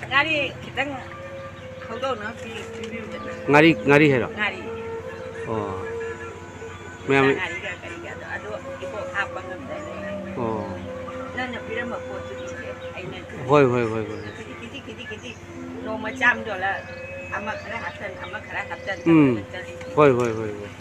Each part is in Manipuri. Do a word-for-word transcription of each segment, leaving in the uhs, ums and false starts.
ꯉꯥꯔꯤ ꯈꯤꯇꯪ ꯍꯧꯗꯣꯛꯅ ꯄꯤ-, ꯄꯤꯕꯤꯌꯨꯗꯅ꯫ ꯉꯥꯔꯤ, ꯉꯥꯔꯤ ꯍꯥꯏꯔꯣ? ꯉꯥꯔꯤ꯫ ꯑꯣ꯫ ꯃꯌꯥꯝ ꯉꯥꯔꯤꯒ ꯀꯔꯤꯒꯗꯣ ꯑꯗꯣ ꯏꯕꯣꯛ ꯍꯥꯞꯄ ꯉꯝꯗ꯭ꯔꯦ꯫ ꯑꯣ꯫ ꯅꯪꯅ ꯄꯤꯔꯝꯕ ꯄꯣꯠꯇꯨꯗꯤ ꯏꯆꯦ, ꯑꯩꯅ ꯍꯣꯏ, ꯍꯣꯏ, ꯍꯣꯏ, ꯍꯣꯏ꯫ ꯈꯤꯇꯤ, ꯈꯤꯇꯤ, ꯈꯤꯇꯤ, ꯈꯤꯇꯤ ꯅꯣꯡꯃ ꯆꯥꯝ ꯌꯣꯜꯂ ꯑꯃ ꯈꯔ ꯍꯥꯞꯆꯟ, ꯑꯃ ꯈꯔ ꯍꯥꯞꯆꯟ ꯎꯝ꯫ ꯇꯧꯗꯅ ꯆꯠꯂꯤꯅꯤ꯫ ꯍꯣꯏ, ꯍꯣꯏ, ꯍꯣꯏ, ꯍꯣꯏ꯫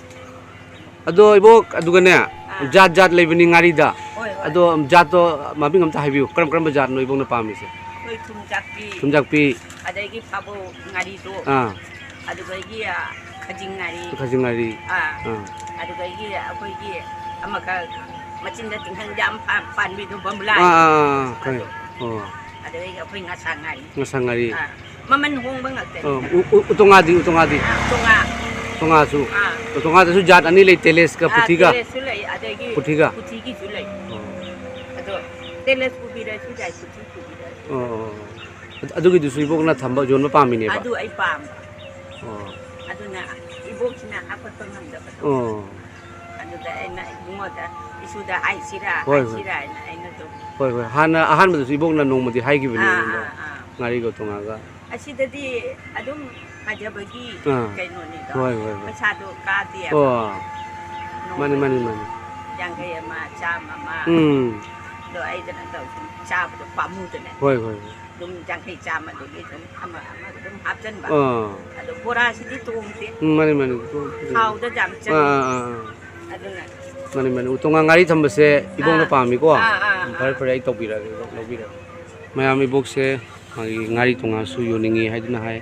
ꯑꯗꯣ ꯏꯕꯣꯛ, ꯑꯗꯨꯒꯅꯦ, ꯑꯥ꯫ ꯖꯥꯠ ꯖꯥꯠ ꯂꯩꯕꯅꯤ ꯉꯥꯔꯤꯗ꯫ ꯍꯣꯏ, ꯍꯣꯏ꯫ ꯑꯗꯣ ꯖꯥꯠꯇꯣ ꯃꯃꯤꯡ ꯑꯝꯇ ꯍꯥꯏꯕꯤꯌꯨ, ꯀꯔꯝ ꯀꯔꯝꯕ ꯖꯥꯠꯅꯣ ꯏꯕꯣꯛꯅ ꯄꯥꯝꯃꯤꯁꯦ? ꯑꯩꯈꯣꯏ ꯊꯨꯝꯖꯥꯛꯄꯤ, ꯊꯨꯝꯖꯥꯛꯄꯤ꯫ ꯑꯗꯒꯤ ꯐꯥꯕꯧ ꯉꯥꯔꯤꯗꯣ, ꯑꯥ꯫ ꯑꯗꯨꯗꯒꯤ, ꯑ, ꯈꯖꯤꯡ ꯉꯥꯔꯤ꯫ ꯈꯖꯤꯡ ꯉꯥꯔꯤ꯫ ꯑꯥ꯫ ꯑꯥ꯫ ꯑꯗꯨꯗꯒꯤ ꯑꯩꯈꯣꯏꯒꯤ ꯑꯃꯈꯛ ꯃꯆꯤꯟꯗ ꯇꯤꯡꯈꯪ ꯌꯥꯝ ꯄꯥꯟ-, ꯄꯥꯟꯕꯤꯗꯣ, ꯕꯝꯕꯨꯂꯥ ꯑꯥ, ꯍꯥꯏꯕꯗꯣ꯫ ꯑꯥ, ꯑꯥ, ꯑꯥ, ꯈꯪꯉꯦ꯫ ꯑꯗꯣ꯫ ꯑꯣ꯫ ꯑꯗꯨꯗꯒꯤ ꯑꯩꯈꯣꯏ ꯉꯥꯁꯥꯡ ꯉꯥꯔꯤ꯫ ꯉꯥꯁꯥꯡ ꯉꯥꯔꯤ꯫ ꯑꯥ꯫ ꯃꯃꯜ ꯍꯣꯡꯕ ꯉꯥꯛꯇꯅꯤ꯫ ꯑꯣ, ꯎ-, ꯎ-, ꯎꯇꯣꯡꯉꯥꯗꯤ, ꯎꯇꯣꯡꯉꯥꯗꯤ? ꯑꯥ, ꯎꯇꯣꯡꯉꯥ꯫ ꯎꯇꯣꯡꯉꯥꯁꯨ? ꯑꯥ꯫ ꯎꯇꯣꯡꯉꯥꯗꯁꯨ ꯖꯥꯠ ꯑꯅꯤ ꯂꯩ, ꯇꯦꯂꯦꯁꯀ ꯑꯥ, ꯄꯨꯊꯤꯒ? ꯇꯦꯂꯦꯁꯁꯨ ꯂꯩ, ꯑꯗꯒꯤ ꯄꯨꯊꯤꯒ? ꯄꯨꯊꯤꯒꯤꯁꯨ ꯂꯩ꯫ ꯑꯣ꯫ ꯑꯗꯣ ꯇꯦꯂꯦꯁ ꯄꯨꯕꯤꯔꯁꯨ ꯌꯥꯏ, ꯄꯨꯊꯤ ꯄꯨꯕꯤꯔꯁꯨ꯫ ꯑꯣ, ꯑꯣ, ꯑꯣ꯫ ꯑꯗꯨ-, ꯑꯗꯨꯒꯤꯗꯨꯁꯨ ꯏꯕꯣꯛꯅ ꯊꯝꯕ, ꯌꯣꯟꯕ ꯄꯥꯝꯃꯤꯅꯦꯕ? ꯑꯗꯨ ꯑꯩ ꯄꯥꯝꯕ꯫ ꯑꯣ꯫ ꯑꯗꯨꯅ ꯏꯕꯣꯛꯁꯤꯅ ꯍꯥꯞꯀꯠꯄ ꯉꯝꯗꯕꯗꯣ꯫ ꯑꯣ꯫ ꯑꯗꯨꯗ ꯑꯩꯅ ꯏꯕꯨꯡꯉꯣꯗ, ꯏꯁꯨꯗ ꯍꯥꯏꯁꯤꯔꯥ, ꯍꯣꯏ, ꯍꯣꯏ꯫ ꯍꯥꯏꯁꯤꯔꯥ ꯍꯥꯏꯅ ꯑꯩꯅ ꯑꯗꯨꯝ ꯍꯣꯏ, ꯍꯣꯏ꯫ ꯍꯥꯟꯅ ꯑꯍꯥꯟꯕꯗꯁꯨ ꯏꯕꯣꯛꯅ ꯅꯣꯡꯃꯗꯤ ꯍꯥꯏꯈꯤꯕꯅꯦ ꯑꯥ, ꯑꯩꯉꯣꯟꯗ, ꯑꯥ, ꯑꯥ꯫ ꯉꯥꯔꯤꯒ ꯎꯇꯣꯡꯉꯥꯒ꯫ ꯑꯁꯤꯗꯗꯤ ꯑꯗꯨꯝ ꯐꯖꯕꯒꯤ ꯑꯥ꯫ ꯀꯩꯅꯣꯅꯤꯗꯣ꯫ ꯍꯣꯏ, ꯍꯣꯏ, ꯍꯣꯏ꯫ ꯄꯩꯁꯥꯗꯣ ꯀꯥꯗꯦꯕ꯫ ꯑꯣ꯫ ꯃꯥꯅꯤ, ꯃꯥꯅꯤ, ꯅꯣꯡꯃꯒꯤ ꯃꯥꯅꯤ꯫ ꯌꯥꯡꯈꯩ ꯑꯃ, ꯆꯥꯝꯃ ꯑꯃ꯫ ꯎꯝ꯫ ꯑꯗꯣ ꯑꯩꯗꯅ ꯇꯧ-, ꯁꯨꯝ ꯆꯥꯕꯗꯣ ꯄꯥꯝꯃꯨꯗꯅ꯫ ꯍꯣꯏ, ꯍꯣꯏ, ꯍꯣꯏ꯫ ꯑꯗꯨꯝ ꯌꯥꯡꯈꯩ ꯆꯥꯝꯃꯗꯨꯒꯤ ꯑꯗꯨꯝ ꯑꯃ ꯑꯃ ꯑꯗꯨꯝ ꯍꯥꯞꯆꯟꯕ꯫ ꯑꯥ꯫ ꯑꯗꯣ ꯕꯣꯔꯥꯁꯤꯗꯤ ꯇꯣꯡꯗꯦ꯫ ꯎꯝ, ꯃꯥꯅꯤ, ꯃꯥꯅꯤ꯫ ꯊꯥꯎꯗ ꯌꯥꯝ ꯑꯥ, ꯆꯪꯉꯤ꯫ ꯑꯥ, ꯑꯥ, ꯑꯥ꯫ ꯑꯗꯨꯅ ꯃꯥꯅꯤ, ꯃꯥꯅꯤ꯫ ꯎꯇꯣꯡꯉꯥ ꯉꯥꯔꯤ ꯊꯝꯕꯁꯦ ꯏꯕꯣꯛꯅ ꯑꯥ꯫ ꯄꯥꯝꯃꯤꯀꯣ? ꯑꯥ, ꯑꯥ, ꯎꯝ, ꯐꯔꯦ, ꯑꯥ꯫ ꯐꯔꯦ, ꯑꯩ ꯇꯧꯕꯤꯔꯛꯑꯒꯦ, ꯂꯧꯕꯤꯔꯛꯑꯒꯦ꯫ ꯃꯌꯥꯝ ꯏꯕꯣꯛꯁꯦ ꯃꯥꯒꯤ ꯉꯥꯔꯤ ꯇꯣꯡꯉꯥꯁꯨ ꯌꯣꯟꯅꯤꯡꯉꯤ ꯍꯥꯏꯗꯨꯅ ꯍꯥꯏ꯫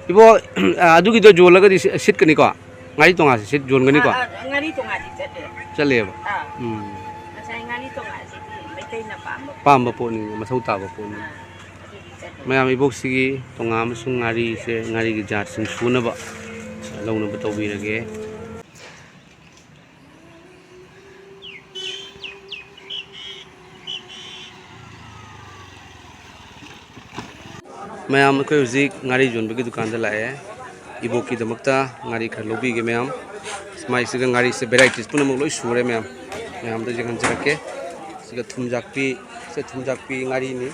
ꯏꯕꯣꯛ, ꯑ, ꯑꯗꯨꯒꯤꯗꯣ ꯌꯣꯜꯂꯒꯗꯤ ꯁꯤ-, ꯁꯤꯠꯀꯅꯤꯀꯣ? ꯉꯥꯔꯤ ꯇꯣꯡꯉꯥꯁꯦ ꯁꯤꯠ ꯌꯣꯟꯒꯅꯤꯀꯣ? ꯑꯥ, ꯑꯥ, ꯉꯥꯔꯤ ꯇꯣꯡꯉꯥꯁꯤ ꯆꯠꯂꯦ꯫ ꯆꯠꯂꯦꯕ? ꯑꯥ꯫ ꯎꯝ꯫ ꯉꯁꯥꯏ ꯉꯥꯔꯤ ꯇꯣꯡꯉꯥꯁꯤꯗꯤ ꯃꯩꯇꯩꯅ ꯄꯥꯝꯕ ꯄꯣꯠ꯫ ꯄꯥꯝꯕ ꯄꯣꯠꯅꯤ, ꯃꯊꯧ ꯇꯥꯕ ꯄꯣꯠꯅꯤ꯫ ꯑꯥ, ꯑꯗꯨꯗꯤ ꯆꯠꯂꯦ꯫ ꯃꯌꯥꯝ ꯏꯕꯣꯛꯁꯤꯒꯤ ꯇꯣꯡꯉꯥ ꯑꯃꯁꯨꯡ ꯉꯥꯔꯤꯁꯦ, ꯉꯥꯔꯤꯒꯤ ꯖꯥꯠꯁꯤꯡ ꯁꯨꯅꯕ ꯂꯧꯅꯕ ꯇꯧꯕꯤꯔꯒꯦ꯫ ꯃꯌꯥꯝ, ꯑꯩꯈꯣꯏ ꯍꯧꯖꯤꯛ ꯉꯥꯔꯤ ꯌꯣꯟꯕꯒꯤ ꯗꯨꯀꯥꯟꯗ ꯂꯥꯛꯑꯦ꯫ ꯏꯕꯣꯛꯀꯤꯗꯃꯛꯇ ꯉꯥꯔꯤ ꯈꯔ ꯂꯧꯕꯤꯒꯦ ꯃꯌꯥꯝ꯫ ꯃꯥꯏꯁꯤꯒ ꯉꯥꯔꯤꯁꯦ varieties ꯄꯨꯝꯅꯃꯛ ꯂꯣꯏ ꯁꯨꯔꯦ ꯃꯌꯥꯝ꯫ ꯃꯌꯥꯝꯗ ꯌꯦꯡꯍꯟꯖꯔꯛꯀꯦ꯫ ꯁꯤꯒ ꯊꯨꯝꯖꯥꯛꯄꯤ, ꯁꯤ ꯊꯨꯝꯖꯥꯛꯄꯤ ꯉꯥꯔꯤꯅꯤ꯫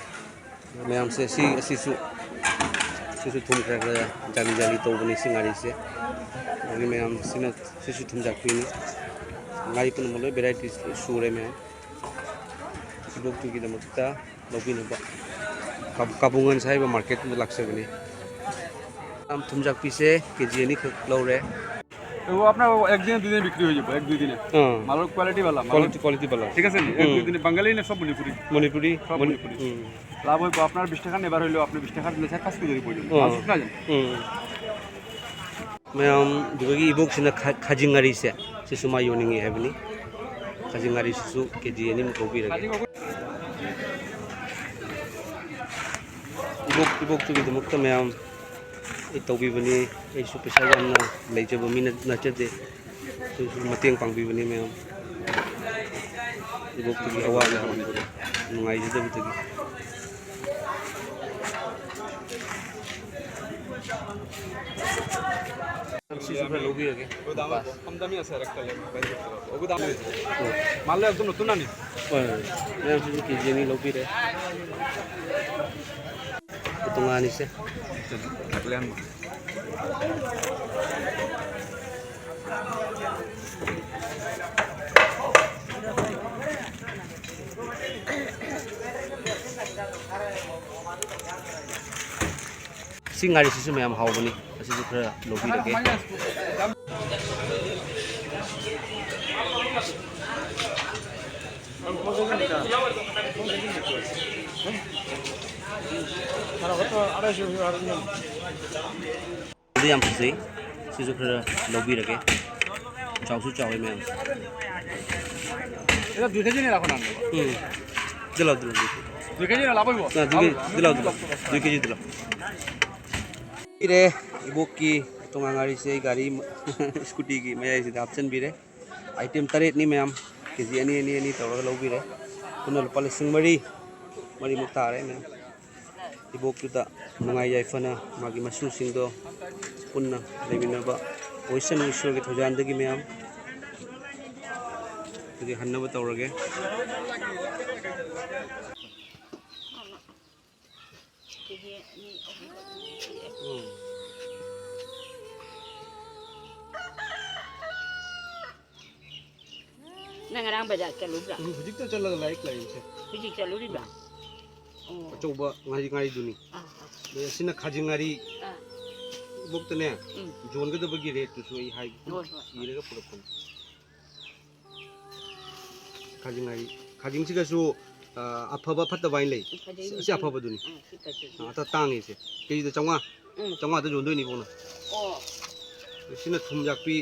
ꯃꯌꯥꯝꯁꯦ ꯁꯤ, ꯑꯁꯤꯁꯨ, ꯁꯤꯁꯨ ꯊꯨꯝ ꯈꯔ ꯈꯔ ꯖꯥꯂꯤ ꯖꯥꯂꯤ ꯇꯧꯕꯅꯤ ꯁꯤ ꯉꯥꯔꯤꯁꯦ꯫ ꯑꯗꯒꯤ ꯃꯌꯥꯝꯁꯤꯅ, ꯁꯤꯁꯨ ꯊꯨꯝꯖꯥꯛꯄꯤꯅꯤ꯫ ꯉꯥꯔꯤ ꯄꯨꯝꯅꯃꯛ ꯂꯣꯏ ꯚꯦꯔꯥꯏꯇꯤ ꯁꯨꯔꯦ ꯃꯌꯥꯝ꯫ ꯏꯕꯣꯛꯇꯨꯒꯤꯗꯃꯛꯇ ꯂꯧꯕꯤꯅꯕ ꯀꯥꯕꯨꯡꯒꯟꯁ ꯍꯥꯏꯔꯤꯕ ꯃꯥꯔꯀꯦꯠꯇꯨꯗ ꯂꯥꯛꯆꯕꯅꯤ꯫ ꯌꯥꯝ ꯊꯨꯝꯖꯥꯛꯄꯤꯁꯦ কে জি ꯑꯅꯤꯈꯛ ꯂꯧꯔꯦ꯫ এইবোৰ আপোনাৰ একদিনে দুদিনে বিক্ৰী হৈ যাব, এক দুই দিনে। অ। মালৰ কোৱালিটি বালা, মালৰ কোৱালিটি, কোৱালিটি বালা। ঠিক আছে নি? এক দুই দিনে বাঙালী নে সব মণিপুৰী? মণিপুৰী, সব মণি-, মণিপুৰী। উম। লাভ হ'ব, আপোনাৰ বিশ টকা নেবাৰ হ'লেও আপুনি বিশ টকা দিলে চাৰে পাঁচ কেজি পৰিব। অ। মাল শুকনা যেন। উম। ꯃꯌꯥꯝ ꯑꯗꯨꯗꯒꯤ ꯏꯕꯣꯛꯁꯤꯅ ꯈꯥ-, ꯈꯥꯖꯤꯡ ꯉꯥꯔꯤꯁꯦ, ꯁꯤꯁꯨ ꯃꯥ ꯌꯣꯟꯅꯤꯡꯉꯤ ꯍꯥꯏꯕꯅꯤ꯫ ꯈꯥꯖꯤꯡ ꯉꯥꯔꯤꯁꯤꯁꯨ ꯀꯦ ꯖꯤ ꯑꯅꯤꯃꯨꯛ ꯂꯧꯕꯤꯔꯒꯦ꯫ ꯏꯕꯣꯛ, ꯏꯕꯣꯛꯇꯨꯒꯤꯗꯃꯛꯇ ꯃꯌꯥꯝ ꯑꯩ ꯇꯧꯕꯤꯕꯅꯤ꯫ ꯑꯩꯁꯨ ꯄꯩꯁꯥ ꯌꯥꯝꯅ ꯂꯩꯖꯕ ꯃꯤ ꯅꯠ-, ꯅꯠꯆꯗꯦ꯫ ꯑꯗꯨꯁꯨ ꯃꯇꯦꯡ ꯄꯥꯡꯕꯤꯕꯅꯤ ꯃꯌꯥꯝ꯫ ꯏꯕꯣꯛꯇꯨꯒꯤ ꯑꯋꯥꯕꯗꯣ ꯅꯨꯡꯉꯥꯏꯖꯗꯕꯗꯒꯤ꯫ ꯁꯤꯁꯨ ꯈꯔ ꯂꯧꯕꯤꯔꯒꯦ꯫ ꯀꯝ ꯗꯥꯃꯤ ꯑꯁꯦ ꯔꯦꯛꯇ ꯂꯦ, ꯕꯦꯟꯖꯤꯠ ꯇꯧꯔꯣ꯫ ꯑꯣꯒꯨ ꯗꯥꯃꯤ ꯑꯁꯦ꯫ ꯃꯥꯜꯂꯦ ꯑꯗꯨꯝ ꯅꯠꯇꯨꯅꯅꯤ꯫ ꯍꯣꯏ, ꯍꯣꯏ꯫ ꯃꯌꯥꯝꯁꯤꯁꯨ ꯀꯦ ꯖꯤ ꯑꯅꯤ ꯂꯧꯕꯤꯔꯦ꯫ ꯇꯣꯉꯥꯟꯅꯤꯁꯦ꯫ ꯁꯤ ꯉꯥꯔꯤꯁꯤꯁꯨ ꯃꯌꯥꯝ ꯍꯥꯎꯕꯅꯤ꯫ ꯑꯁꯤꯁꯨ ꯈꯔ ꯂꯧꯕꯤꯔꯒꯦ꯫ ꯑꯗꯨ ꯌꯥꯝ ꯐꯖꯩ꯫ ꯁꯤꯁꯨ ꯈꯔ ꯂꯧꯕꯤꯔꯒꯦ꯫ ꯆꯥꯎꯁꯨ ꯆꯥꯎꯋꯦ ꯃꯌꯥꯝ꯫ এটা দুই কেজি নিয়ে রাখো না। ꯎꯝ꯫ দিলাও, দিলাও, দিলাও। দুই কেজি নিয়ে লাভ হইব? ꯑ, দুই কেজি, দিলাও, দিলাও। দুই কেজি দিলাও। ꯄꯤꯔꯦ, ꯏꯕꯣꯛꯀꯤ ꯇꯣꯉꯥꯟ ꯉꯥꯔꯤꯁꯦ ꯑꯩ ꯒꯥꯔꯤ ꯁ꯭ꯀꯨꯇꯤꯒꯤ ꯃꯌꯥꯏꯁꯤꯗ ꯍꯥꯞꯆꯤꯟꯕꯤꯔꯦ꯫ ꯑꯥꯏꯇꯦꯝ ꯇꯔꯦꯠꯅꯤ ꯃꯌꯥꯝ, ꯀꯦ ꯖꯤ ꯑꯅꯤ, ꯑꯅꯤ, ꯑꯅꯤ ꯇꯧꯔꯒ ꯂꯧꯕꯤꯔꯦ꯫ ꯄꯨꯟꯅ ꯂꯨꯄꯥ ꯂꯤꯁꯤꯡ ꯃꯔꯤ, ꯃꯔꯤꯃꯨꯛ ꯇꯥꯔꯦ ꯃꯌꯥꯝ꯫ ꯏꯕꯣꯛꯇꯨꯗ ꯅꯨꯡꯉꯥꯏ ꯌꯥꯏꯐꯅ ꯃꯥꯒꯤ ꯃꯁꯨꯁꯤꯡꯗꯣ ꯄꯨꯟꯅ ꯂꯩꯃꯤꯟꯅꯕ ꯑꯣꯏꯁꯅꯨ ꯏꯁꯣꯔꯒꯤ ꯊꯧꯖꯥꯜꯗꯒꯤ ꯃꯌꯥꯝ꯫ ꯑꯗꯨꯗꯤ ꯍꯟꯅꯕ ꯇꯧꯔꯒꯦ꯫ ꯎꯝ꯫ ꯅꯪ ꯉꯔꯥꯡ ꯕꯖꯥꯔ ꯆꯠꯂꯨꯕ꯭ꯔꯥ? ꯎꯝ, ꯍꯧꯖꯤꯛꯇ ꯆꯠꯂꯒ ꯂꯥꯛꯏ ꯀ꯭ꯂꯥꯏꯟꯁꯦ꯫ ꯍꯧꯖꯤꯛ ꯆꯠꯂꯨꯔꯤꯕ꯭ꯔꯥ? ꯎꯝ꯫ ꯑꯣ꯫ ꯑꯆꯧꯕ ꯉꯥꯔꯤ, ꯉꯥꯔꯤꯗꯨꯅꯤ꯫ ꯑꯥ, ꯑꯥ꯫ ꯑꯗꯩ ꯑꯁꯤꯅ ꯈꯥꯖꯤꯡ ꯉꯥꯔꯤ꯫ ꯑꯥ꯫ ꯏꯕꯣꯛꯇꯅꯦ, ꯎꯝ꯫ ꯌꯣꯟꯒꯗꯕꯒꯤ ꯔꯦꯠꯇꯨꯁꯨ ꯑꯩ ꯍꯥꯏꯒꯦ꯫ ꯍꯣꯏ, ꯍꯣꯏ꯫ ꯏꯔꯒ ꯄꯨꯔꯛꯄꯅꯤ꯫ ꯈꯥꯖꯤꯡ ꯉꯥꯔꯤ꯫ ꯈꯥꯖꯤꯡꯁꯤꯒꯁꯨ, ꯑ, ꯑꯐꯕ ꯐꯠꯇꯕ ꯍꯥꯏꯅ ꯂꯩ꯫ ꯐꯖꯩꯅꯦ꯫ ꯁꯤ ꯑꯐꯕꯗꯨꯅꯤ꯫ ꯑꯥ, ꯁꯤ ꯐꯖꯩꯅꯦ꯫ ꯑ, ꯑꯇ ꯇꯥꯡꯉꯤꯁꯦ꯫ ꯀꯦꯖꯤꯗ ꯆꯥꯝꯃꯉꯥ꯫ ꯎꯝ꯫ ꯆꯥꯝꯃꯉꯥꯗ ꯌꯣꯟꯗꯣꯏꯅꯤ ꯏꯕꯣꯛꯅ꯫ ꯑꯣ꯫ ꯁꯤꯅ ꯊꯨꯝ ꯌꯥꯛꯄꯤ꯫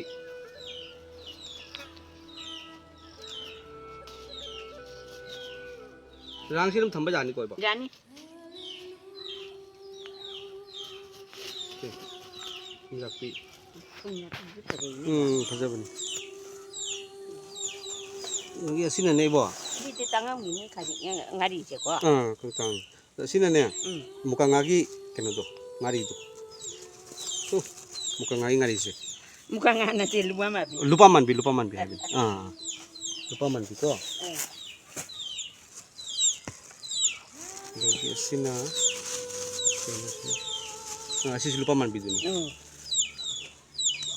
ꯆꯥꯡꯁꯤ ꯑꯗꯨꯝ ꯊꯝꯕ ꯌꯥꯅꯤꯀꯣ ꯏꯕꯣꯛ? ꯌꯥꯅꯤ꯫ ꯁꯦ, ꯊꯨꯝ ꯌꯥꯛꯄꯤ꯫ ꯊꯨꯝ ꯌꯥꯛꯄꯤꯁꯨ ꯐꯖꯩꯅꯦ꯫ ꯎꯝ, ꯐꯖꯕꯅꯤ꯫ ꯑꯗꯒꯤ ꯑꯁꯤꯅꯅꯦ ꯏꯕꯣꯛ? ꯁꯤꯗꯤ ꯇꯥꯡꯉꯝꯒꯤꯅꯤ ꯈꯥꯖꯤꯡ ꯉꯥꯔꯤꯁꯦꯀꯣ꯫ ꯑꯥ, ꯈꯔ ꯇꯥꯡꯉꯤ꯫ ꯑꯁꯤꯅꯅꯦ, ꯎꯝ꯫ ꯃꯨꯀꯥ ꯉꯥꯒꯤ ꯀꯩꯅꯣꯗꯣ, ꯉꯥꯔꯤꯗꯣ꯫ ꯎ, ꯃꯨꯀꯥ ꯉꯥꯒꯤ ꯉꯥꯔꯤꯁꯦ꯫ ꯃꯨꯀꯥ ꯉꯥ ꯅꯠꯇꯦ, ꯂꯨꯄꯥ ꯃꯥꯟꯕꯤ꯫ ꯂꯨꯄꯥ ꯃꯥꯟꯕꯤ, ꯂꯨꯄꯥ ꯃꯥꯟꯕꯤ ꯍꯥꯏꯕꯅꯤ꯫ ꯑꯥ, ꯂꯨꯄꯥ ꯃꯥꯟꯕꯤꯀꯣ꯫ ꯑꯥ꯫ ꯑꯗꯒꯤ ꯑꯁꯤꯅ ꯀꯩꯅꯣꯁꯤꯅ, ꯑꯥ, ꯑꯁꯤꯁꯨ ꯂꯨꯄꯥ ꯃꯥꯟꯕꯤꯗꯨꯅꯤ꯫ ꯎꯝ꯫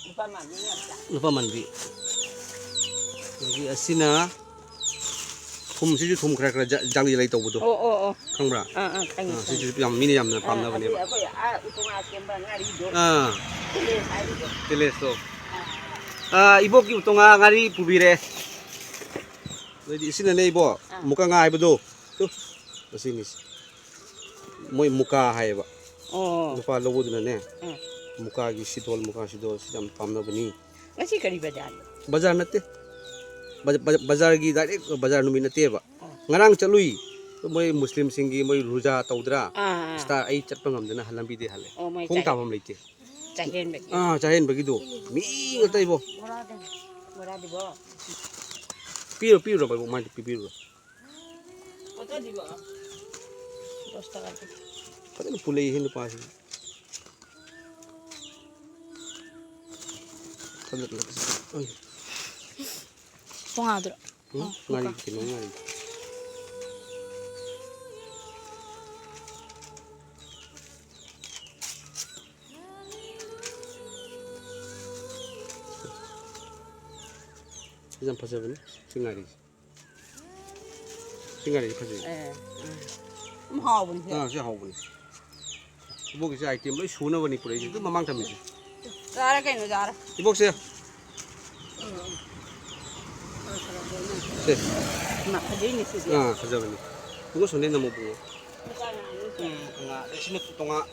ꯂꯨꯄꯥ ꯃꯥꯟꯕꯤ ꯉꯥꯛꯇ꯫ ꯂꯨꯄꯥ ꯃꯥꯟꯕꯤ꯫ ꯑꯗꯒꯤ ꯑꯁꯤꯅ ꯊꯨꯝꯁꯤꯁꯨ ꯊꯨꯝ ꯈꯔ ꯈꯔ ꯖ-, ꯖꯥꯂꯤ ꯖꯥꯂꯤ ꯇꯧꯕꯗꯣ꯫ ꯑꯣ, ꯑꯣ, ꯑꯣ꯫ ꯈꯪꯕ꯭ꯔꯥ? ꯑꯥ, ꯑꯥ, ꯈꯪꯉꯦ, ꯑꯥ, ꯈꯪꯉꯦ꯫ ꯁꯤꯁꯨ ꯌꯥꯝ ꯃꯤꯅ ꯌꯥꯝꯅ ꯑꯥ, ꯄꯥꯝꯅꯕꯅꯦꯕ꯫ ꯑꯗꯨ ꯑꯩꯈꯣꯏ ꯑꯥ ꯎꯇꯣꯡ ꯉꯥ ꯁꯦꯝꯕ ꯉꯥꯔꯤꯗꯣ꯫ ꯑꯥ꯫ ꯇꯦꯂꯦꯁ ꯍꯥꯏꯕꯗꯣ꯫ ꯇꯦꯂꯦꯁꯇꯣ꯫ ꯑꯥ꯫ ꯑꯥ, ꯏꯕꯣꯛꯀꯤ ꯎꯇꯣꯡ ꯉꯥ ꯉꯥꯔꯤ ꯄꯨꯕꯤꯔꯦ꯫ ꯑꯗꯩꯗꯤ ꯁꯤꯅꯅꯦ ꯏꯕꯣ, ꯑꯥ꯫ ꯃꯨꯀꯥ ꯉꯥ ꯍꯥꯏꯕꯗꯣ꯫ ꯇꯨ, ꯑꯁꯤꯅꯤ꯫ ꯃꯣꯏ ꯃꯨꯀꯥ ꯍꯥꯏꯌꯦꯕ꯫ ꯑꯣ꯫ ꯅꯨꯄꯥ ꯂꯧꯕꯗꯨꯅꯅꯦ, ꯎꯝ꯫ ꯃꯨꯀꯥꯒꯤ ꯁꯤꯗꯣꯜ, ꯃꯨꯀꯥ ꯁꯤꯗꯣꯜ ꯁꯤ ꯌꯥꯝ ꯄꯥꯝꯅꯕꯅꯤ꯫ ꯉꯁꯤ ꯀꯔꯤ ꯕꯖꯥꯔꯅꯣ? ꯕꯖꯥꯔ ꯅꯠꯇꯦ꯫ ꯕꯖ-, ꯕꯖ-, ꯕꯖꯥꯔꯒꯤ direct ꯕꯖꯥꯔ ꯅꯨꯃꯤꯠ ꯅꯠꯇꯦꯕ꯫ ꯑꯣ꯫ ꯉꯔꯥꯡ ꯆꯠꯂꯨꯏ꯫ ꯃꯣꯏ ꯃꯨꯁꯂꯤꯝꯁꯤꯡꯒꯤ ꯃꯣꯏ ꯔꯨꯖꯥ ꯇꯧꯗ꯭ꯔꯥ? ꯑꯥ, ꯑꯥ꯫ ꯁꯤꯗ ꯑꯩ ꯆꯠꯄ ꯉꯝꯗꯅ ꯂꯝꯕꯤꯗꯩ ꯍꯜꯂꯛꯑꯦ꯫ ꯑꯣ, ꯃꯣꯏ ꯈꯣꯡ ꯆꯥꯏ-, ꯇꯥꯐꯝ ꯂꯩꯇꯦ꯫ ꯆꯥꯏꯍꯦꯟꯕꯒꯤ꯫ ꯑꯥ, ꯆꯥꯏꯍꯦꯟꯕꯒꯤꯗꯣ꯫ ꯃꯤ ꯉꯥꯛꯇ ꯏꯕꯣ꯫ ꯕꯣꯔꯥꯗ-, ꯕꯣꯔꯥꯗꯨꯕꯣ? ꯄꯤꯔꯣ, ꯄꯤꯔꯨꯔꯣ, ꯃꯥꯏꯗꯤ ꯄꯤꯕꯤꯔꯨꯔꯣ꯫ ꯄꯣꯠꯇꯗꯤꯕꯣ? ꯗꯁ ꯇꯥꯀꯥ ꯄꯤ꯫ ꯐꯖꯅ ꯄꯨꯜꯂꯛꯏꯍꯦ ꯅꯨꯄꯥꯁꯤ꯫ ꯐꯖꯅ ꯂꯥꯛꯁꯤ꯫ ꯑꯩ꯫ ꯇꯣꯉꯥꯟꯗ꯭ꯔꯣ? ꯎꯝ? ꯑꯣ, ꯉꯥꯔꯤ, ꯂꯨꯄꯥ꯫ ꯀꯩꯅꯣ ꯉꯥꯔꯤ꯫ ꯁꯤ ꯌꯥꯝ ꯐꯖꯕꯅꯤ, ꯁꯤ ꯉꯥꯔꯤꯁꯦ꯫ ꯁꯤ ꯉꯥꯔꯤꯁꯦ ꯐꯖꯩ꯫ ꯑꯦ, ꯎꯝ꯫ ꯑꯗꯨꯝ ꯍꯥꯎꯕꯅꯤ ꯁꯦ꯫ ꯑꯥ, ꯁꯤ ꯍꯥꯎꯕꯅꯤ꯫ ꯏꯕꯣꯛꯀꯤꯁꯦ item ꯂꯣꯏ ꯁꯨꯅꯕꯅꯤ ꯄꯨꯔꯛꯏꯁꯦ꯫ ꯑꯗꯨꯝ ꯃꯃꯥꯡ ꯊꯝꯃꯤꯁꯦ꯫ ꯌꯥꯔꯦ ꯀꯩꯅꯣ, ꯌꯥꯔꯦ꯫ ꯏꯕꯣꯛꯁꯦ꯫ ꯁꯦ꯫ ꯏꯃꯥ, ꯐꯖꯩꯅꯦ ꯁꯤꯗꯤ꯫ ꯑꯥ, ꯐꯖꯕꯅꯤ꯫ ꯏꯕꯣꯛ ꯁꯣꯝꯗꯩ ꯅꯝꯃꯣ, ꯏꯕꯨꯡꯉꯣ꯫ ꯎꯝ, ꯉꯥ꯫ ꯑꯦ, ꯁꯤꯅ ꯇꯣꯉꯥ-,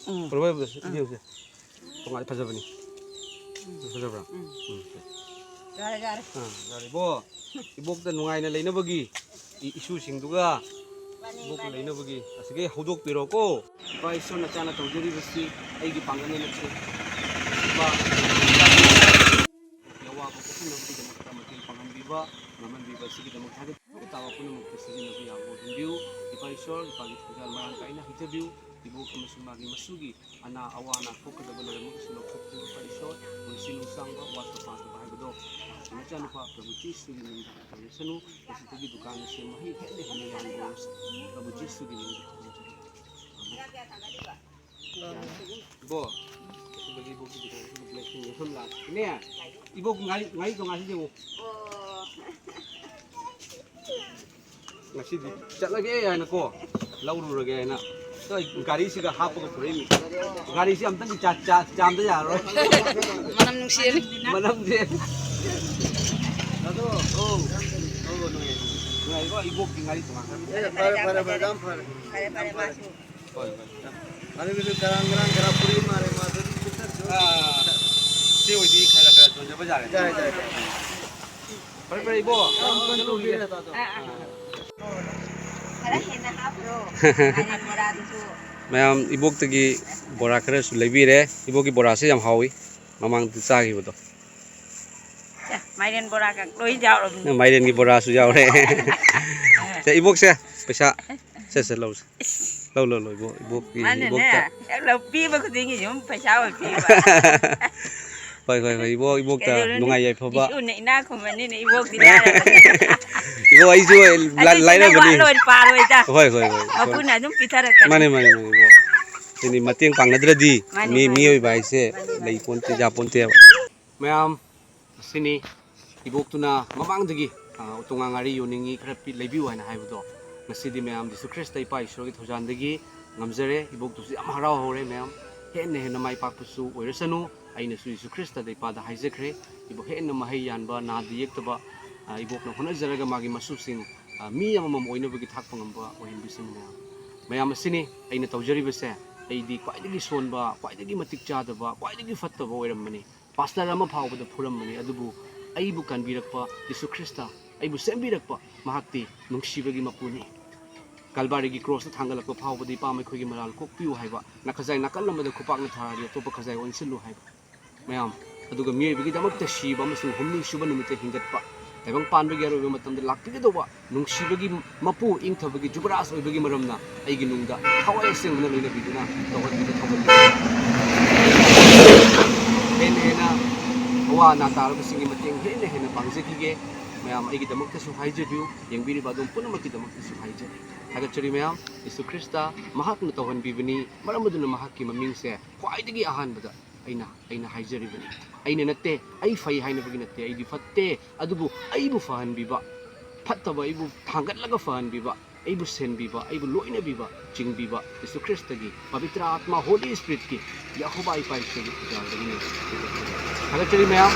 ꯎꯝ꯫ ꯄꯨꯔꯛꯑꯣ, ꯏꯕꯣꯛꯁꯦ, ꯎꯝ꯫ ꯏꯕꯣꯛꯁꯦ꯫ ꯇꯣꯉꯥꯟ ꯐꯖꯕꯅꯤ꯫ ꯎꯝ꯫ ꯐꯖꯕ꯭ꯔꯥ? ꯎꯝ꯫ ꯎꯝ꯫ ꯌꯥꯔꯦ, ꯌꯥꯔꯦ꯫ ꯑꯥ, ꯌꯥꯔꯦ, ꯏꯕꯣꯛ꯫ ꯏꯕꯣꯛꯇ ꯅꯨꯡꯉꯥꯏꯅ ꯂꯩꯅꯕꯒꯤ, ꯏ-, ꯏꯁꯨꯁꯤꯡꯗꯨꯒ ꯃꯥꯅꯤ, ꯏꯕꯣꯛꯀ ꯃꯥꯅꯤ꯫ ꯂꯩꯅꯕꯒꯤ ꯑꯁꯤꯗꯒꯤ ꯍꯧꯗꯣꯛꯄꯤꯔꯣꯀꯣ꯫ ꯏꯄꯥ ꯏꯁꯣꯔꯅ ꯆꯥꯅ ꯇꯧꯖꯔꯤꯕꯁꯤ ꯑꯩꯒꯤ ꯄꯥꯡꯒꯜꯅ ꯅꯠꯇꯦ꯫ ꯏꯄꯥ ꯑꯋꯥꯕ ꯀꯣꯛꯍꯟꯅꯕꯒꯤꯗꯃꯛꯇ ꯃꯇꯦꯡ ꯄꯥꯡꯍꯟꯕꯤꯕ, ꯉꯝꯍꯟꯕꯤꯕ ꯑꯁꯤꯒꯤꯗꯃꯛ ꯊꯥꯒꯠꯆꯔꯤ꯫ ꯇꯥꯕ ꯄꯨꯝꯅꯃꯛꯇ ꯁꯤꯖꯤꯟꯅꯕ ꯌꯥꯕ ꯑꯣꯏꯍꯟꯕꯤꯌꯨ꯫ ꯏꯄꯥ ꯏꯁꯣꯔ, ꯏꯄꯥꯒꯤ ꯊꯧꯖꯥꯜ ꯃꯔꯥꯡ ꯀꯥꯏꯅ ꯍꯩꯖꯕꯤꯌꯨ꯫ ꯏꯕꯣꯛ ꯑꯃꯁꯨꯡ ꯃꯥꯒꯤ ꯃꯁꯨꯒꯤ ꯑꯅꯥ ꯑꯋꯥ ꯑꯅꯥ ꯊꯣꯛꯀꯗꯕ ꯂꯩꯔꯝꯃꯒꯁꯨ ꯂꯧꯊꯣꯛꯄꯤꯌꯨ꯫ ꯏꯄꯥ ꯏꯁꯣꯔ, ꯄꯨꯟꯁꯤ ꯅꯨꯡꯁꯥꯡꯕ, ꯋꯥꯠꯄ ꯄꯥꯗꯕ ꯍꯥꯏꯕꯗꯣ ꯅꯆꯥꯅꯨꯄꯥ ꯄ꯭ꯔꯚꯨ ꯖꯤꯁꯨꯒꯤ ꯃꯤꯡꯗ ꯇꯧꯖꯁꯅꯨ꯫ ꯃꯁꯤꯗꯒꯤ ꯗꯨꯀꯥꯟ ꯑꯁꯤ ꯃꯍꯩ ꯍꯦꯟꯅ ꯍꯦꯟꯅ ꯌꯥꯝꯅ ꯑꯣꯏꯔꯁꯅꯨ꯫ ꯄ꯭ꯔꯚꯨ ꯖꯤꯁꯨꯒꯤ ꯃꯤꯡꯗ ꯈꯨꯔꯨꯝꯖꯔꯤ꯫ ꯏꯕꯣ, ꯑꯁꯤꯗꯒꯤ ꯏꯕꯣꯛꯀꯤ ꯗꯨꯀꯥꯟꯁꯤꯗ blessing ꯃꯌꯥꯝ ꯂꯥꯛꯑꯦ꯫ ꯏꯅꯦ, ꯏꯕꯣꯛꯀꯤ ꯉꯥꯔꯤ, ꯉꯥꯔꯤ ꯇꯣꯉꯥꯟꯁꯤ ꯌꯦꯡꯉꯨ꯫ ꯉꯁꯤꯗꯤ ꯆꯠꯂꯒꯦ ꯍꯥꯏꯅꯀꯣ, ꯂꯧꯔꯨꯔꯒꯦ ꯍꯥꯏꯅ꯫ ꯇꯣ, ꯑꯩ ꯒꯥꯔꯤꯁꯤꯒ ꯍꯥꯞꯄꯒ ꯄꯨꯔꯛꯏꯅꯤ꯫ ꯒꯥꯔꯤꯁꯤ ꯑꯝꯇꯪꯗꯤ ꯆꯥ-, ꯆꯥ-, ꯆꯥꯝꯗ ꯌꯥꯔꯔꯣꯏ꯫ ꯃꯅꯝ ꯅꯨꯡꯁꯤꯔꯅꯤ꯫ ꯃꯅꯝꯁꯦ꯫ ꯑꯗꯣ, ꯑꯧ, ꯑꯧ, ꯅꯨꯡꯉꯥꯏ-, ꯅꯨꯡꯉꯥꯏꯔꯤꯕꯣ? ꯏꯕꯣꯛꯀꯤ ꯉꯥꯔꯤ ꯇꯣꯉꯥꯟꯈ꯭ꯔꯦ꯫ ꯑꯦ, ꯐꯔꯦ, ꯐꯔꯦ, ꯐꯔꯦ, ꯌꯥꯝ ꯐꯔꯦ꯫ ꯐꯔꯦ, ꯐꯔꯦ, ꯃꯥꯁꯨ꯫ ꯍꯣꯏ, ꯍꯣꯏ꯫ ꯑꯗꯨꯒꯤꯗꯤ ꯀꯔꯥꯡ ꯀꯔꯥꯡ ꯈꯔ ꯄꯨꯔꯤ ꯃꯥꯜꯂꯦ, ꯃꯥꯗꯨꯗꯤ ꯈꯤꯇꯪ ꯑꯥ, ꯁꯤ ꯑꯣꯏꯗꯤ ꯈꯔ ꯈꯔ ꯌꯣꯟꯖꯕ ꯌꯥꯔꯦ꯫ ꯌꯥꯏ, ꯌꯥꯏ, ꯌꯥꯏ꯫ ꯐꯔꯦ, ꯐꯔꯦ, ꯏꯕꯣ꯫ ꯌꯥꯝ ꯀꯟꯅ ꯆꯠꯂꯨꯈꯤꯒꯦ꯫ ꯇꯧꯕꯤꯔꯦ, ꯇꯥꯗꯣ꯫ ꯑꯥ, ꯑꯥ, ꯑꯥ꯫ ꯈꯔ ꯍꯦꯟꯅ ꯍꯥꯞꯄ꯭ꯔꯣ? ꯃꯥꯏꯔꯦꯟ ꯕꯣꯔꯥꯗꯨꯁꯨ꯫ ꯃꯌꯥꯝ ꯏꯕꯣꯛꯇꯒꯤ ꯕꯣꯔꯥ ꯈꯔꯁꯨ ꯂꯩꯕꯤꯔꯦ꯫ ꯏꯕꯣꯛꯀꯤ ꯕꯣꯔꯥꯁꯦ ꯌꯥꯝ ꯍꯥꯎꯏ, ꯃꯃꯥꯡꯗ ꯆꯥꯈꯤꯕꯗꯣ꯫ ꯁꯦ, ꯃꯥꯏꯔꯦꯟ ꯕꯣꯔꯥꯒ ꯂꯣꯏ ꯌꯥꯎꯔꯕꯅꯤ꯫ ꯃꯥꯏꯔꯦꯟꯒꯤ ꯕꯣꯔꯥꯁꯨ ꯌꯥꯎꯔꯦ꯫ ꯁꯦ, ꯏꯕꯣꯛꯁꯦ, ꯄꯩꯁꯥ꯫ ꯁꯦ, ꯁꯦ, ꯂꯧꯁꯦ꯫ ꯂꯧ, ꯂꯧ, ꯂꯧ, ꯏꯕꯣꯛ, ꯏꯕꯣꯛꯀꯤ, ꯃꯥꯅꯅꯦ, ꯏꯕꯣꯛꯇ꯫ ꯍꯦꯛ ꯂꯧ-, ꯄꯤꯕ ꯈꯨꯗꯤꯡꯒꯤ ꯁꯨꯝ ꯄꯩꯁꯥ ꯑꯣꯏ ꯄꯤꯕ꯫ ꯍꯣꯏ, ꯍꯣꯏ, ꯍꯣꯏ, ꯏꯕꯣꯛ, ꯏꯕꯣꯛꯇ ꯀꯩꯗꯧꯔꯨꯅꯤ? ꯅꯨꯡꯉꯥꯏ ꯌꯥꯏꯐꯕ꯫ ꯏꯁꯨꯅ ꯏꯅꯥꯛ ꯈꯨꯟꯕꯅꯤꯅ ꯏꯕꯣꯛꯇꯤ ꯂꯥꯏꯔꯕꯅꯤꯅ꯫ ꯏꯕꯣꯛ, ꯑꯩꯁꯨ ꯂꯥ-, ꯑꯗꯨꯏꯁꯨ ꯂꯥꯏꯔꯕꯅꯤ꯫ ꯅꯪ ꯋꯥꯠꯂꯣꯏ ꯄꯥꯔꯣꯏꯗ꯫ ꯍꯣꯏ, ꯍꯣꯏ, ꯍꯣꯏ, ꯍꯣꯏ꯫ ꯃꯄꯨꯅ ꯑꯗꯨꯝ ꯄꯤꯊꯔꯛꯀꯅꯤ꯫ ꯃꯥꯅꯦ, ꯃꯥꯅꯦ, ꯃꯥꯅꯦ, ꯏꯕꯣꯛ꯫ ꯁꯤꯅꯤ, ꯃꯇꯦꯡ ꯄꯥꯡꯅꯗ꯭ꯔꯗꯤ ꯃꯥꯅꯦ, ꯃꯤ-, ꯃꯥꯅꯦ꯫ ꯃꯤꯑꯣꯏꯕ ꯍꯥꯏꯁꯦ ꯃꯥꯅꯦ, ꯃꯥꯅꯦ꯫ ꯂꯩ ꯄꯣꯟꯇꯦ, ꯌꯥ ꯄꯣꯟꯇꯦꯕ꯫ ꯃꯌꯥꯝ, ꯑꯁꯤꯅꯤ ꯏꯕꯣꯛꯇꯨꯅ ꯃꯃꯥꯡꯗꯒꯤ, ꯑ, ꯎꯇꯣꯡꯉꯥ ꯉꯥꯔꯤ ꯌꯣꯟꯅꯤꯡꯉꯤ, ꯈꯔ ꯄꯤ-, ꯂꯩꯕꯤꯌꯨ ꯍꯥꯏꯅ ꯍꯥꯏꯕꯗꯣ꯫ ꯉꯁꯤꯗꯤ ꯃꯌꯥꯝ ꯖꯤꯁꯨ ꯈ꯭ꯔꯤꯁꯇ ꯏꯄꯥ ꯏꯁꯣꯔꯒꯤ ꯊꯧꯖꯥꯟꯗꯒꯤ ꯉꯝꯖꯔꯦ꯫ ꯏꯕꯣꯛꯇꯨꯁꯨ ꯌꯥꯝ ꯍꯔꯥꯎ ꯍꯧꯔꯦ ꯃꯌꯥꯝ꯫ ꯍꯦꯟꯅ ꯍꯦꯟꯅ ꯃꯥꯏ ꯄꯥꯛꯄꯁꯨ ꯑꯣꯏꯔꯁꯅꯨ꯫ ꯑꯩꯅꯁꯨ ꯖꯤꯁꯨ ꯈ꯭ꯔꯤꯁꯇꯗ ꯏꯄꯥꯗ ꯍꯥꯏꯖꯈ꯭ꯔꯦ꯫ ꯏꯕꯣꯛ ꯍꯦꯟꯅ ꯃꯍꯩ ꯌꯥꯟꯕ, ꯅꯥꯗ ꯌꯦꯛꯇꯕ, ꯑ, ꯏꯕꯣꯛꯅ ꯍꯣꯠꯅꯖꯔꯒ ꯃꯥꯒꯤ ꯃꯁꯨꯁꯤꯡ, ꯑ, ꯃꯤ ꯑꯃꯃꯝ ꯑꯣꯏꯅꯕꯒꯤ ꯊꯥꯛꯄ ꯉꯝꯕ ꯑꯣꯏꯍꯟꯕꯤꯁꯅꯨ ꯃꯌꯥꯝ꯫ ꯃꯌꯥꯝ ꯑꯁꯤꯅꯤ ꯑꯩꯅ ꯇꯧꯖꯔꯤꯕꯁꯦ꯫ ꯑꯩꯗꯤ ꯈ꯭ꯋꯥꯏꯗꯒꯤ ꯁꯣꯟꯕ, ꯈ꯭ꯋꯥꯏꯗꯒꯤ ꯃꯇꯤꯛ ꯆꯥꯗꯕ, ꯈ꯭ꯋꯥꯏꯗꯒꯤ ꯐꯠꯇꯕ ꯑꯣꯏꯔꯝꯕꯅꯤ꯫ ꯄꯥꯁꯇꯔ ꯑꯃ ꯐꯥꯎꯕꯗ ꯐꯨꯔꯝꯕꯅꯤ, ꯑꯗꯨꯕꯨ ꯑꯩꯕꯨ ꯀꯟꯕꯤꯔꯛꯄ ꯖꯤꯁꯨ ꯈ꯭ꯔꯤꯁꯇ, ꯑꯩꯕꯨ ꯁꯦꯝꯕꯤꯔꯛꯄ ꯃꯍꯥꯛꯇꯤ ꯅꯨꯡꯁꯤꯕꯒꯤ ꯃꯄꯨꯅꯤ꯫ ꯀꯜꯕꯥꯔꯤꯒꯤ ꯀ꯭ꯔꯣꯁꯇ ꯊꯥꯡꯒꯠꯂꯛꯄ ꯐꯥꯎꯕꯗ, "ꯏꯄꯥ, ꯃꯈꯣꯏꯒꯤ ꯃꯔꯥꯜ ꯀꯣꯛꯄꯤꯌꯨ" ꯍꯥꯏꯕ, "ꯅꯈꯖꯥꯏ ꯅꯥꯀꯜ ꯑꯃꯗ ꯈꯨꯄꯥꯛꯅ ꯊꯥꯔꯗꯤ ꯑꯇꯣꯞꯄ ꯈꯖꯥꯏ ꯑꯣꯟꯁꯤꯜꯂꯨ" ꯍꯥꯏꯕ꯫ ꯃꯌꯥꯝ, ꯑꯗꯨꯒ ꯃꯤꯑꯣꯏꯕꯒꯤꯗꯃꯛꯇ ꯁꯤꯕ ꯑꯃꯁꯨꯡ ꯍꯨꯝꯅꯤ ꯁꯨꯕ ꯅꯨꯃꯤꯠꯇ ꯍꯤꯡꯒꯠꯄ, ꯇꯥꯏꯕꯪ ꯄꯥꯟꯕꯒꯤ ꯑꯔꯣꯏꯕ ꯃꯇꯝꯗ ꯂꯥꯛꯄꯤꯒꯗꯧꯕ ꯅꯨꯡꯁꯤꯕꯒꯤ ꯃꯄꯨ, ꯏꯪꯊꯕꯒꯤ ꯖꯨꯕꯔꯥꯖ ꯑꯣꯏꯕꯒꯤ ꯃꯔꯝꯅ ꯑꯩꯒꯤ ꯅꯨꯡꯗ ꯊꯋꯥꯏ ꯑꯁꯦꯡꯕꯅ ꯂꯣꯏꯅꯕꯤꯗꯨꯅ ꯇꯧꯍꯟꯕꯤꯕ ꯊꯧꯒꯠꯄꯤꯕ꯫ ꯍꯦꯟꯅ ꯍꯦꯟꯅ ꯑꯋꯥ ꯑꯅꯥ ꯇꯥꯔꯕꯁꯤꯡꯒꯤ ꯃꯇꯦꯡ ꯍꯦꯟꯅ ꯍꯦꯟꯅ ꯄꯥꯡꯖꯈꯤꯒꯦ꯫ ꯃꯌꯥꯝ ꯑꯩꯒꯤꯗꯃꯛꯇꯁꯨ ꯍꯥꯏꯖꯕꯤꯌꯨ, ꯌꯦꯡꯕꯤꯔꯤꯕ ꯑꯗꯣꯝ ꯄꯨꯝꯅꯃꯛꯀꯤꯗꯃꯛꯇꯁꯨ ꯍꯥꯏꯖꯔꯤ꯫ ꯊꯥꯒꯠꯆꯔꯤ ꯃꯌꯥꯝ꯫ ꯌꯤꯁꯨ ꯈ꯭ꯔꯤꯁꯇ ꯃꯍꯥꯛꯅ ꯇꯧꯍꯟꯕꯤꯕꯅꯤ, ꯃꯔꯝ ꯑꯗꯨꯅ ꯃꯍꯥꯛꯀꯤ ꯃꯃꯤꯡꯁꯦ ꯈ꯭ꯋꯥꯏꯗꯒꯤ ꯑꯍꯥꯟꯕꯗ ꯑꯩꯅ, ꯑꯩꯅ ꯍꯥꯏꯖꯔꯤꯕꯅꯤ꯫ ꯑꯩꯅ ꯅꯠꯇꯦ, ꯑꯩ ꯐꯩ ꯍꯥꯏꯅꯕꯒꯤ ꯅꯠꯇꯦ, ꯑꯩꯗꯤ ꯐꯠꯇꯦ, ꯑꯗꯨꯕꯨ ꯑꯩꯕꯨ ꯐꯍꯟꯕꯤꯕ, ꯐꯠꯇꯕ ꯑꯩꯕꯨ ꯊꯥꯡꯒꯠꯂꯒ ꯐꯍꯟꯕꯤꯕ, ꯑꯩꯕꯨ ꯁꯦꯟꯕꯤꯕ, ꯑꯩꯕꯨ ꯂꯣꯏꯅꯕꯤꯕ, ꯆꯤꯡꯕꯤꯕ ꯌꯤꯁꯨ ꯈ꯭ꯔꯤꯁꯇꯒꯤ ꯄꯕꯤꯇ꯭ꯔ ꯑꯥꯠꯃꯥ, ꯍꯣꯂꯤ ꯁ꯭ꯄꯤꯔꯤꯠꯀꯤ ꯌꯦꯍꯣꯕꯥ ꯏꯄꯥ ꯏꯁꯣꯔꯒꯤ ꯈꯨꯖꯥꯜꯗꯒꯤꯅꯤ꯫ ꯊꯥꯒꯠꯆꯔꯤ ꯃꯌꯥꯝ꯫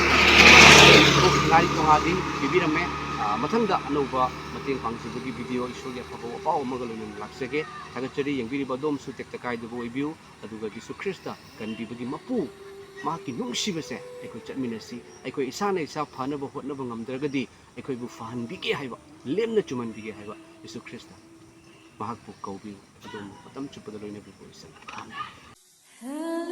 ꯉꯥꯔꯤ ꯇꯣꯉꯥꯗꯤ ꯄꯤꯕꯤꯔꯝꯃꯦ꯫ ꯑ, ꯃꯊꯪꯗ ꯑꯅꯧꯕ ꯃꯇꯦꯡ ꯄꯥꯡꯖꯕꯒꯤ ꯚꯤꯗꯤꯑꯣ ꯏꯁꯣꯔꯒꯤ ꯑꯐꯕ ꯄꯥꯎ ꯑꯃꯒ ꯂꯣꯏꯅꯅ ꯂꯥꯛꯆꯒꯦ꯫ ꯊꯥꯒꯠꯆꯔꯤ꯫ ꯌꯦꯡꯕꯤꯔꯤꯕ ꯑꯗꯣꯝꯁꯨ ꯇꯦꯛꯇ ꯀꯥꯏꯗꯕ ꯑꯣꯏꯕꯤꯌꯨ꯫ ꯑꯗꯨꯒ ꯖꯤꯁꯨ ꯈ꯭ꯔꯤꯁꯇ ꯀꯟꯕꯤꯕꯒꯤ ꯃꯄꯨ, ꯃꯍꯥꯛꯀꯤ ꯅꯨꯡꯁꯤꯕꯁꯦ ꯑꯩꯈꯣꯏ ꯆꯠꯃꯤꯟꯅꯁꯤ꯫ ꯑꯩꯈꯣꯏ ꯏꯁꯥꯅ ꯏꯁꯥ ꯐꯅꯕ ꯍꯣꯠꯅꯕ ꯉꯝꯗ꯭ꯔꯒꯗꯤ ꯑꯩꯈꯣꯏꯕꯨ ꯐꯍꯟꯕꯤꯒꯦ ꯍꯥꯏꯕ, ꯂꯦꯝꯅ ꯆꯨꯝꯍꯟꯕꯤꯒꯦ ꯍꯥꯏꯕ ꯖꯤꯁꯨ ꯈ꯭ꯔꯤꯁꯇ꯫ ꯃꯍꯥꯛꯄꯨ ꯀꯧꯕꯤꯌꯨ꯫ ꯑꯗꯣꯝꯕꯨ ꯃꯇꯝ ꯆꯨꯞꯄꯗ ꯂꯣꯏꯅꯕꯤꯕ ꯑꯣꯏꯁꯅꯨ꯫ ꯑꯥꯃꯦꯟ꯫